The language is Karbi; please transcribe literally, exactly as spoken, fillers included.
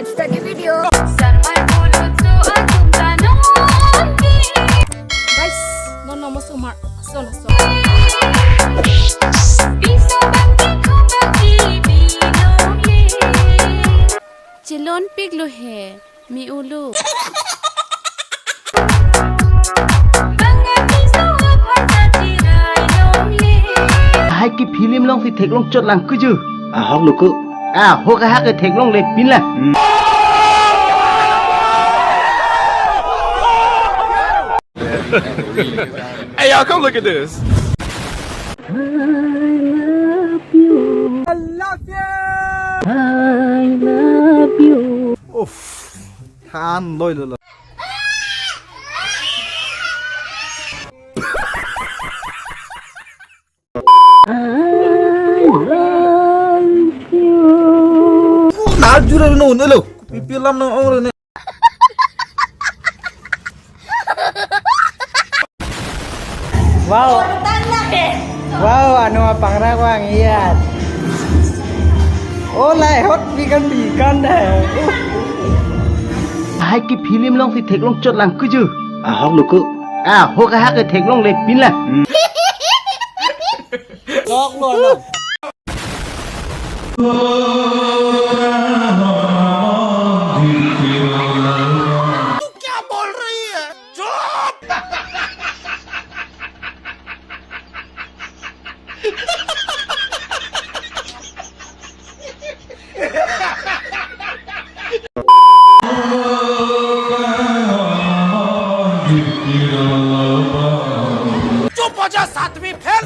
Let's start the video. Sarmar polo to atum ta non ke. Guys, non nomor somar. Son, son. Piso bangke khum bangke binong le. Chelon pik lo he, mi ulu. Bang a piso aphan ta chirai long le. Hai ke film along si theklong chot lang kuju. Ahok lo ko. Ahok ahak ke theklong le pin la. Hey, y'all, come look at this. I love you. I love you. I love you. Uff. Than loi lo lo. I love you. Nal jura no, no lo. Pipi lam no ong ne. Wow. Wow, ano apangrak vang iyat. Oh, lai hot bikan bikan deh. Hai ke film along si theklong chot lang kuju. Ahok lo ko. Ahok ahak ke theklong le pin la. Lok lo lo. चुप हो जा सातवीं फेल।